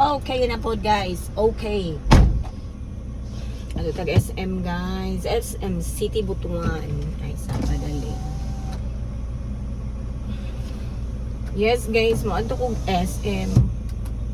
Okay na po, guys. Okay. Ano tag SM, guys? SM City Butuan. Ay, sa padali. Yes guys, mo adto kog SM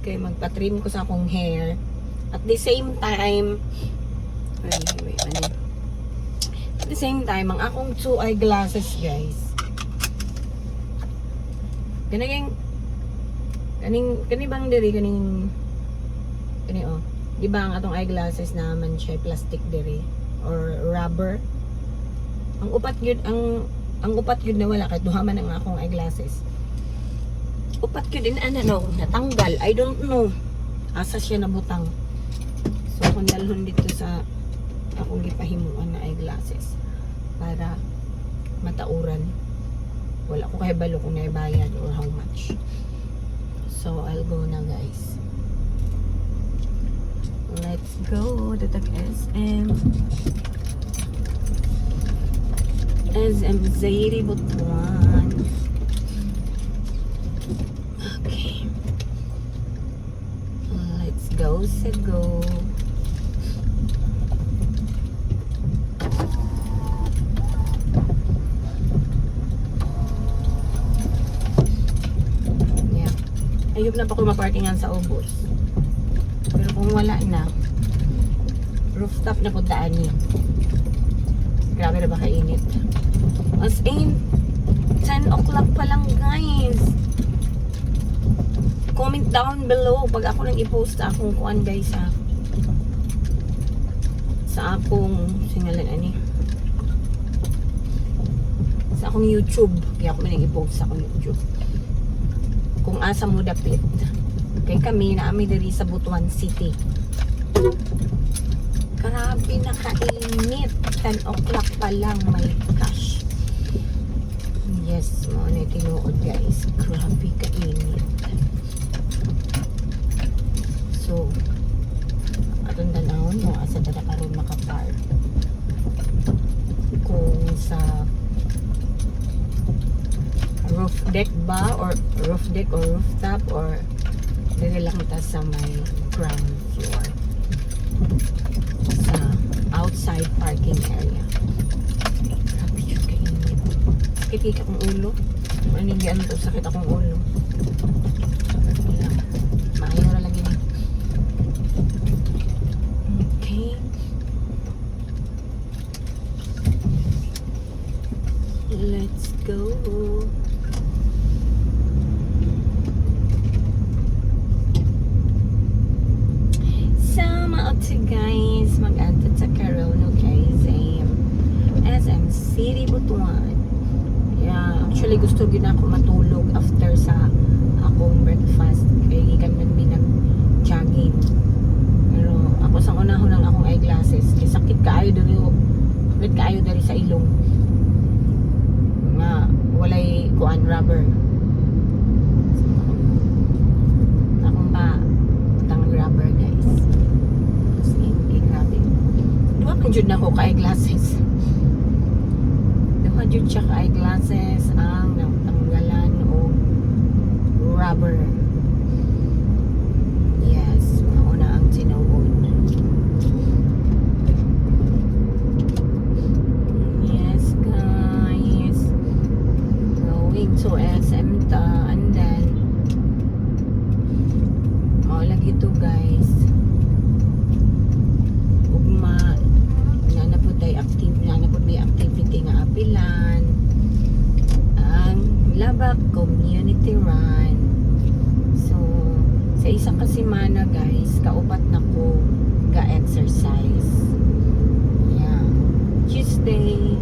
kay magpa-trim ko sa akong hair. At the same time, ay, wait, ano? At the same time, ang akong two eyeglasses, guys. Kanang kaning kani bang diri, kaning kani oh. Di ba ang atong eyeglasses naman siya plastic diri or rubber? Ang upat gyud, ang upat gyud na wala kahit duha man ang akong eyeglasses. Upat gyud in ana no, natanggal. I don't know. Asa siya nabutang. So kung dalhon dito sa akong gipahimuan na eyeglasses para matauran. Wala ko kahibalo kung naibayad or how much. So I'll go na, guys. Let's go to the SM. SM City Butuan. Okay. Let's go, sa go. Yeah. Ayop na pa ko maparkingan sa ubos. Pero kung wala na, rooftop na puntaan niya. Grabe na ba kainit? As in, 10 o'clock pa lang, guys. Comment down below pag ako nang i-post sa akong kuan, guys, ha. Sa akong singalan ani. Sa akong YouTube. Kaya ako man nang i-post sa akong YouTube. Kung asa mo dapit. Kay kami na ami diri sa Butuan City. Grabe na kainit. 10 o'clock pa lang, my gosh. Yes, mo na tinuod, guys. Grabe kainit. So, atong tanawon mo asa ta karon makapark. Kung sa roof deck ba or roof deck or rooftop or diri lang ta sa may ground floor sa outside parking area. Grabe jud kainit. Sakit kay akong ulo. Ano yung ano to, sakit akong ulo. Wala. Maayo ra lagi ni. Okay. Let's go. So, mao to, guys, mag-adto sa karon, okay, SM, SM City Butuan. Yeah, actually gusto gyud ako matulog after sa akong breakfast kay gikan man mi nag jogging. Pero ako sang unahon ang akong eyeglasses kay sakit kaayo diri, oh. Sakit kaayo diri sa ilong. Nga walay kuan, rubber. So, akong pa butang rubber, guys. As in, kay grabe. Duha man jud nako ka eyeglasses. Duha jud siya ka eyeglasses ang natanggalan og rubber. Yes, mao na ang tinuod. Yes, guys. Going to SM ta and then mao lagi to, guys. Ugma na na pud tay active na na pud may activity nga apilan ang Labak Community Run. So, sa isang kasimana, guys, kaupat na ko ga-exercise. Yeah. Tuesday,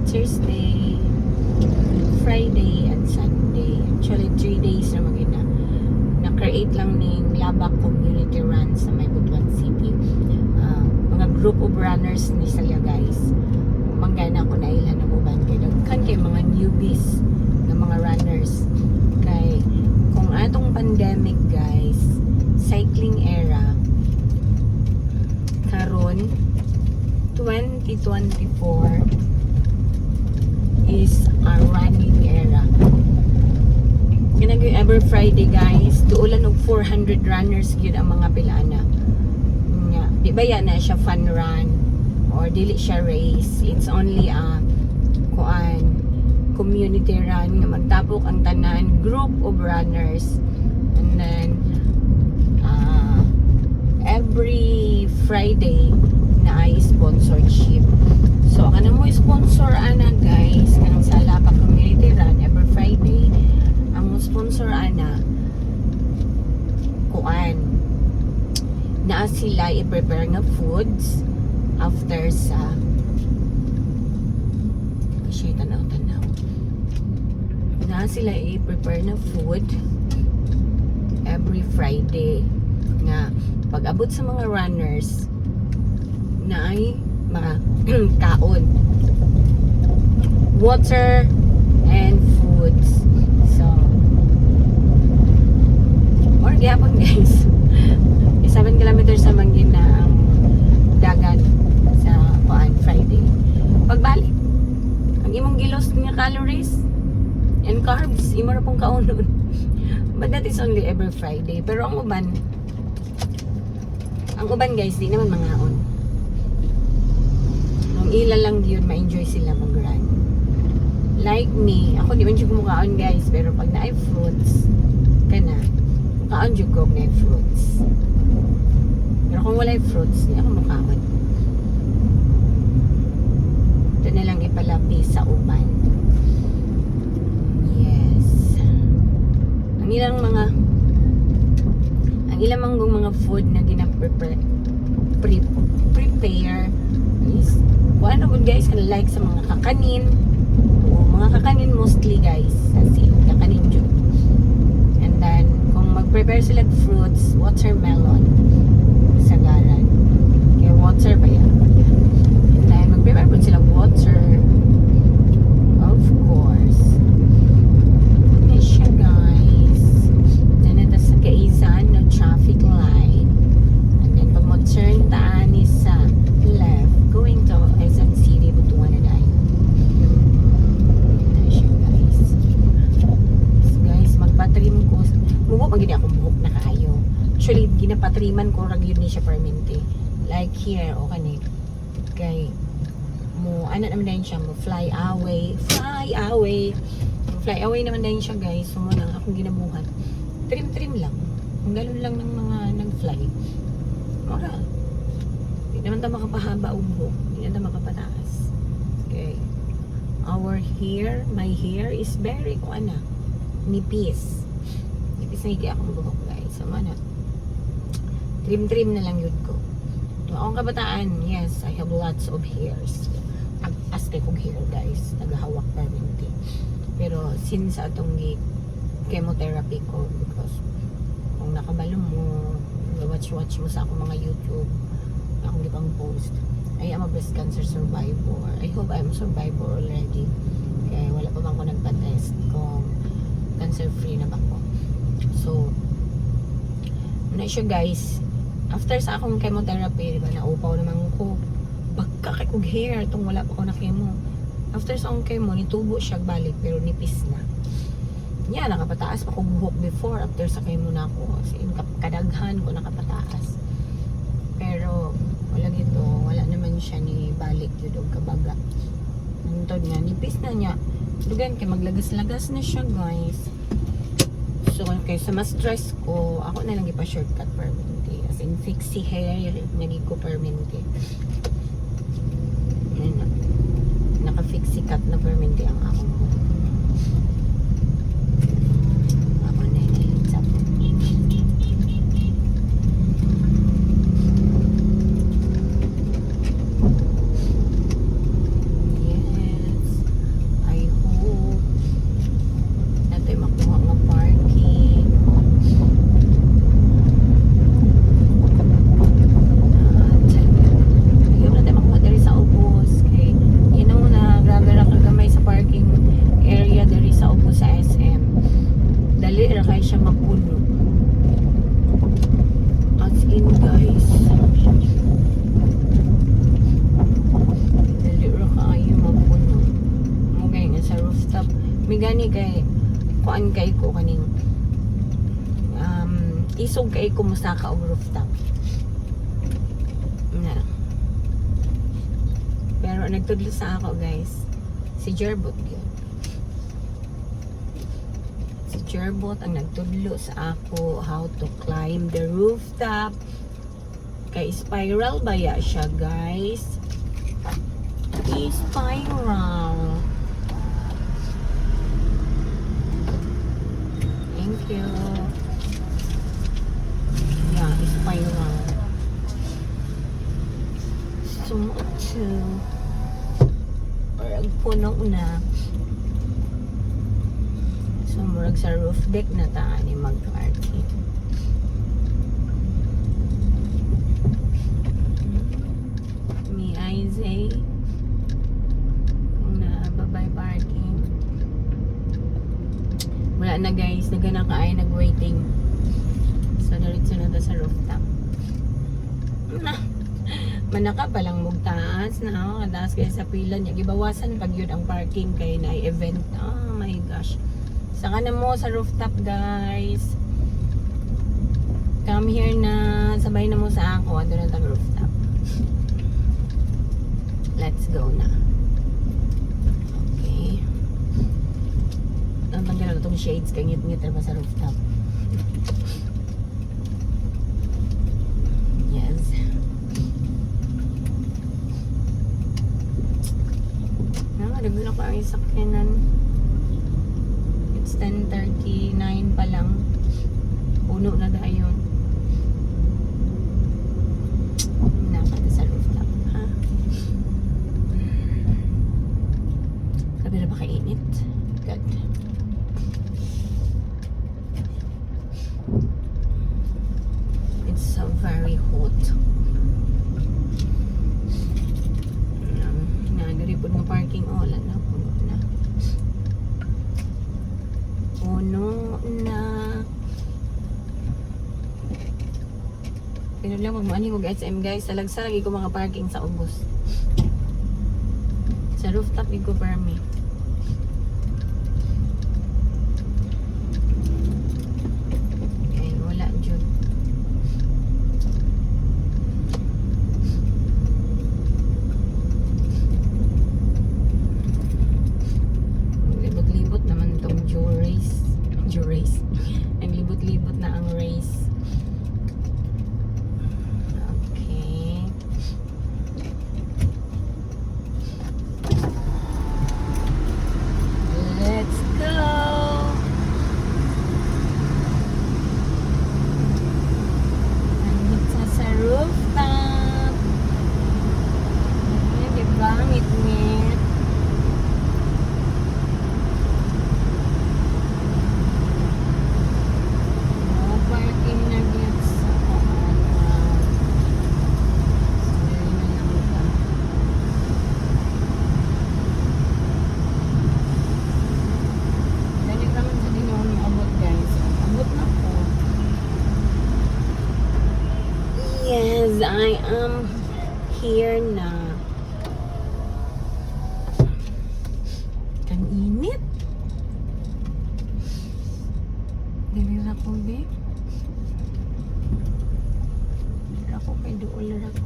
Thursday, Friday, and Sunday. Actually, 3 days na magina. Na-create lang ning Labak Community Run sa may Butuan City. Ah, mga group of runners ni sila, guys. Manggana ko na ilan na uban kay daghan kay mga newbies na mga runners. Kay kung atong pandemic, guys, cycling era, karon 2024 is a running era. Ginagay Every Friday, guys, duolan og 400 runners gyud ang mga pilana. Nya, di ba yan na siya fun run or dili siya race? It's only a kuan, community run nga magtapok ang tanan group of runners. And then every Friday na ay sponsorship. So kanang mo sponsor ana, guys, kanang sa Labak Community Run every Friday, ang mo sponsor ana, kuan naa sila i-prepare nga foods after sa kasi tanaw tanaw na sila i-prepare na food every Friday nga pag abot sa mga runners na ay mga kaon, water and foods. So or gyapon, guys, 7 kilometers sa gyud na ang dagan sa kuan Friday. Pagbalik, ang imong gi-lost nga calories and carbs, imo ra pong kaunon. But that is only every Friday. Pero ang uban, guys, di naman mangaon. Ang ila lang yun, ma-enjoy sila mag-run. Like me, ako di man jud mukaon, guys, pero pag naay fruits, kana, mukaon jud ko og naay fruits. Pero kung walay fruits, di ako mukaon. Ito na lang ipalabi sa uban. Yes. Ang ilang manggong mga food na gina-prepare prepare is kuan na gud, guys, kana like sa mga kakanin o mga kakanin mostly, guys, as in kakanin jud. And then kung mag-prepare sila og fruits, watermelon sagaran kay water ba yan. And then mag-prepare pud sila water, of course. Ano siya, guys, nanata sa Gaizan, no traffic light. And then pag mo turn ta ani sa left, going to SM City, Butuan na dayon. Ano siya, guys. So guys, magpa-trim ko. Mubo pag akong buhok na kaayo. Actually, ginapatriman ko ra gyud ni siya permente. Like here, o kani. Kay mo ano naman din siya, mo fly away, fly away. Mo fly away naman din siya, guys. So mo nang akong ginabuhat. Trim trim lang. Ang galon lang ng mga nag-fly. Mora. Di naman ta makapahaba og buhok. Di naman ta makapataas. Okay. Our hair, my hair is very kuan na, nipis. Nipis na higi akong buhok, guys. So mana. Trim trim na lang yun ko. Noong kabataan, yes, I have lots of hairs. Tag-as kay kong hair, guys. Naghahawak permanente. Pero since atong gi chemotherapy ko, because kung nakabalo mo, watch-watch mo sa akong mga YouTube, akong gipang post, I am a breast cancer survivor. I hope I'm a survivor already. Kaya wala pa man ko nagpa-test kung cancer free na ba ko. So, ano siya, guys, after sa akong chemotherapy, di ba, naupaw naman ko. Bagka kay kog hair, tong wala pa ko na chemo. After sa akong chemo, nitubo siya balik, pero nipis na. Nya, nakapataas pa kog buhok before, after sa chemo na ako. As in, kadaghan ko nakapataas. Pero, wala gito, wala naman siya ni balik yun og kabaga. Hantod nga, nipis na niya. Dugan kay maglagas-lagas na siya, guys. So, kay sa mas stress ko, ako na lang ipa-shortcut permanente. As in, fix si hair, naging ko permanente. Yan na. Naka-fix si cut na permanente ang akong buhok. Ako na yung sa. Yes. I hope natin makuha nga parking. At I hope natin makuha diri sa ubos. Kay, na, grabe ra kagamay sa parking area diri sa ubos sa SM. Dali ra kay siya mapuno. As in, guys. Dali ra kaayo mapuno. Mo gay nga sa rooftop. May gani kay kuan kay ko kaning Isog kay ko musaka og rooftop. Na. Pero nagtudlo sa ako, guys, si Jerbot yun. Si Jerbot ang nagtudlo sa ako how to climb the rooftop. Kay spiral baya siya, guys? Spiral. Thank you. Yeah, spiral. So, to or puno na. So, murag sa roof deck na ta ni mag-parking. May I say kung na babay parking? Wala na, guys, nagana ka ay nag-waiting. So, diretso na ta sa rooftop. Na. Manaka pa lang mugtaas na oh, kataas kay sa pila niya. Gibawasan pag yun ang parking kay na event. Oh my gosh. Saka na mo sa rooftop, guys. Come here na. Sabay na mo sa ako. Ando na tang rooftop. Let's go na. Okay. Ang tanggal na itong shades kay ngit-ngit ba sa rooftop. Yes. Ah, nagdulo ko ang sakyanan. It's 10:39 pa lang. Puno na dayon. Nakata sa rooftop, ha? Sabi na ba kainit? Good. It's so very hot. Na diri pud nga parking, oh, wala na, puno na. Puno na. Pero lang wag mo ani og SM, guys, talagsa lagi ko mga parking sa ubos. Sa rooftop ko permi. Okay, wala jud. Libot-libot naman tong Joe race. Joe race. Ang libot-libot na ang race. Okay. Let's go! Nandito sa rooftop. Ayan, diba? Ngit-ngit. No parking na gyud sa kuan. So, diri na lang ta. Dali naman sa din abot, guys. Abot na ko. Yes, I am here na. Ang init. Dili ra ko, be. Dili ra ko kay duol ra ko.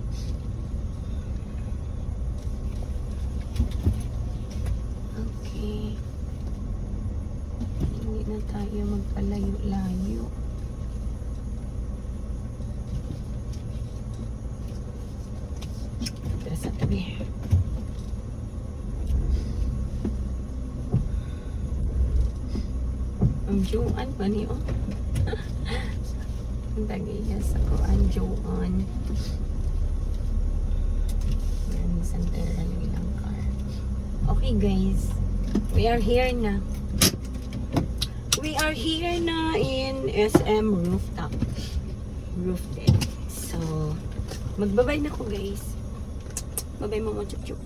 Okay. Hindi na tayo magpalayo-layo. Tara sa tabi. Ang Joanne pa niyo. Ang tag-iya sa ko, ang Joanne. Nissan Terra yung ilang car. Okay guys, we are here na. We are here na in SM rooftop. Roof deck. So, magbabay na ko, guys. Babay mo mo, chup chup.